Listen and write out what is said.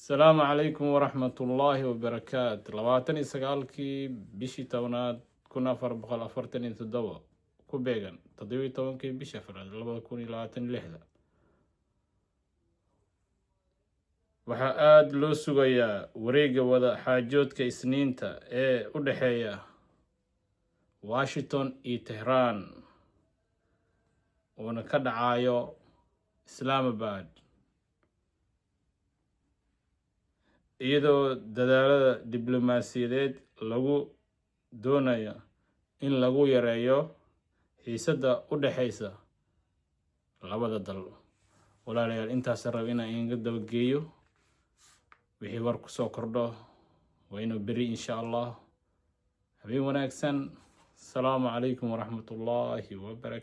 Asalaamu calaykum waraxmatullaahi wabarakaatu. 29-kii bishii 10aad 1447, ku beegan 17-kii bishii afraad 2026-da, waxaa aada loo sugayaa wareegga wada xaajoodka Isniinta ee u dhexeeya Washington iyo Tehran, uuna ka dhacayo Islamabad, iyadoo dadaalada diblomaasiyadeed lagu doonayo in lagu yareeyo xiisadda u dhexeysa labada dal. Walaalayaal, intaas rab inaan inga dabageeyo. Wixii war kusoo kordho waa inuu beri, insha Allah. Habeen wanaagsan. Asalaamu calaykum waraxmatullaahi wabarakatu.